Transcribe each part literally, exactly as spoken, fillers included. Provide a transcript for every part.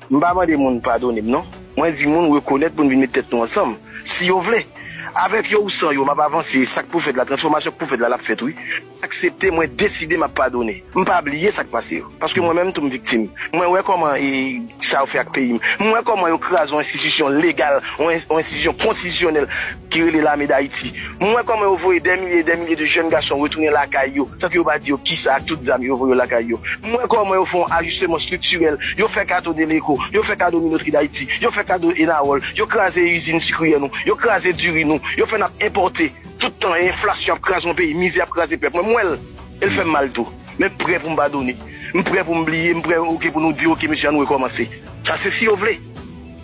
M pa mande moun padone m non. Mwen di moun rekonèt pou n vin met tèt nou ansanm. Si yo vle. Avèk yo ou san yo, m ap avanse. Sa k pou fèt la, transfòmasyon k pou fèt la, l ap fèt wi. Aksepte, mwen deside m ap padone. M pa bliye sa k pase yo. Paske mwen menm tou m viktim. Mwen wè kòman e, sa yo fè ak peyi m. M wè kòman yo kraze yon enstitisyon legal, yon en- yon enstitisyon konstitisyonèl ki rele Lame Dayiti. M wè kòman yo voye dè milye e dè milye de jèn gason retounen lakay yo, san ke yo pa di yo kisa ak tout zam yo voye yo lakay yo. M wè kòman yo fè yon ajisteman estriktirèl, yo fè kado Deleco, yo fè kado Minotri Dayiti, yo fè kado Enawòl, yo kraze izin sikriyè nou, yo kraze diri nou, yo fè n ap enpòte. Tout tan, enflasyon ap kraze yon peyi, mizè ap kraze pèp. Mwen, m wè l, e l fè m mal tou. Men m prè pou m padone. M prè pou m bliye, m prè, oke, pou nou di, oke, mesye, ann rekòmanse. Sa se si yo vle.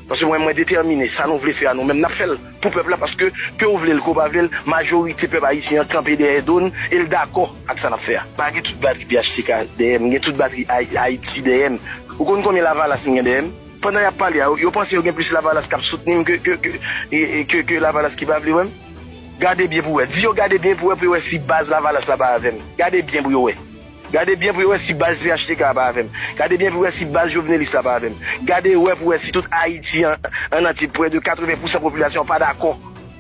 Paske mwen, mwen detèmine, sa nou vle fè a nou menm, n ap fè l pou pèp la, paske ke w vle l, ke w pa vle l, majorite pèp ayisyen an kanpe dèyè do n, e l dakò ak sa n ap fè a. Pa gen tout batri P H T K dèyè m, gen tout batri Ay- Ayiti dèyè m. Ou konn konbyen Lavalas m gen dèyè m? Pandan y ap pale a, yo panse yo gen plis Lavalas k ap soutni m ke, ke, ke, e- e- ke, ke Lavalas ki pa vle wè m? Gade byen pou wè. Di yo gade byen pou wè, pou yo wè si baz Lavalas la pa avè m. Gade byen pou yo wè. Gade byen pou yo wè si baz P H T K a pa avè m. Gade byen pou wè si baz Jovenelis la pa avè m. Gade wè pou wè si tout Ayiti an, an antye, prè de katreven pousan popilasyon an pa dakò.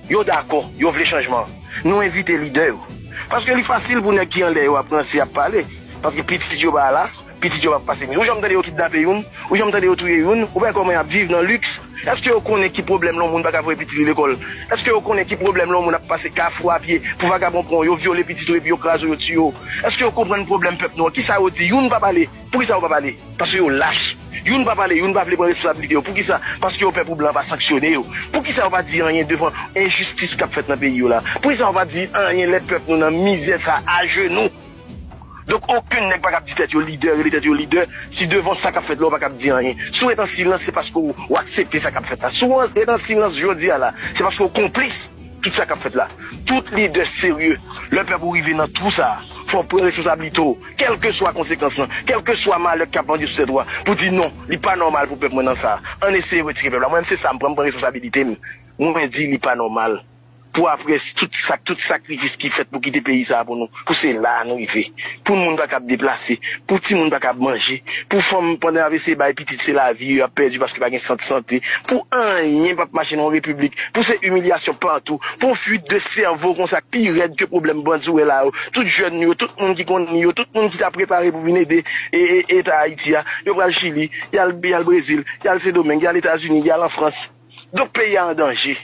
Yo dakò, yo vle chanjman. Nou envite lidè yo. Paske li fasil pou nèg ki anlè yo ap ranse, ap pale. Paske pitit yo pa la, pitit yo p ap pase mizè. Ou janm tande yo kidnape youn? Ou janm tande yo touye youn? Ou pa wè kòman y ap viv nan liks? Èske yo konnen ki pwoblèm lè yon moun pa ka voye pitit li lekòl? Èske yo konnen ki pwoblèm lè yon moun ap pase Kafou a pye pou vagabon pran w, yo vyole pitit ou epi yo kraze w, yo tiye w? Èske yo konprann pwoblèm pèp nou an? Kisa yo di? Youn pa pale. Poukisa yo pa pale? Paske yo lach. Youn pa pale, youn pa vle pran responsabilite yo. Poukisa? Paske yo pè pou blan pa sanksyone yo. Poukisa yo pa di anyen devan enjistis k ap fèt nan peyi yo la? Poukisa yo pa di anyen lè pèp nou nan mizè sa, ajenou? Donk, okenn nèg pa kab di tèt yo lidè, rele tèt yo lidè, si devan sa k ap fèt la, yo pa kab di anyen. Si w ret an silans, se paske w, w aksepte sa k ap fèt la. Si w ret an silans jodi a la, se paske w konplis tout sa k ap fèt la. Tout lidè serye, lè pèp ou rive nan twou sa a, fò w pran responsablite w, kèlkeswa konsekans lan, kèlkeswa malè k ap pandye sou tèt ou a, pou di non, li pa nòmal pou pèp mwen nan sa a. Ann eseye retire pèp la. Mwen menm, se sa m pran, m pran responsabilite m. Mwen di li pa nòmal. Pou apre s- tout sa, tout sakrifis ki fèt pou kite peyi sa a pou nou, pou se la a nou rive. Pou moun pa kab deplase, pou timoun pa kab manje, pou fanm pandan y ap eseye bay pitit se lavi yo y ap pèdi paske pa gen sant sante, pou anyen p ap mache nan yon repiblik, pou se imilyasyon patou, pou yon fuit de sèvo konsa k pi rèd ke pwoblèm bandi w wè la yo, tout jèn yo, tout moun ki konn li yo, tout moun ki ta prepare pou vin ede e, e, Eta Ayiti a, yo pral Chili, y al, y al Brezil, y al Sendomeng, y al Etazini, y al an Frans. Donk peyi a an danje.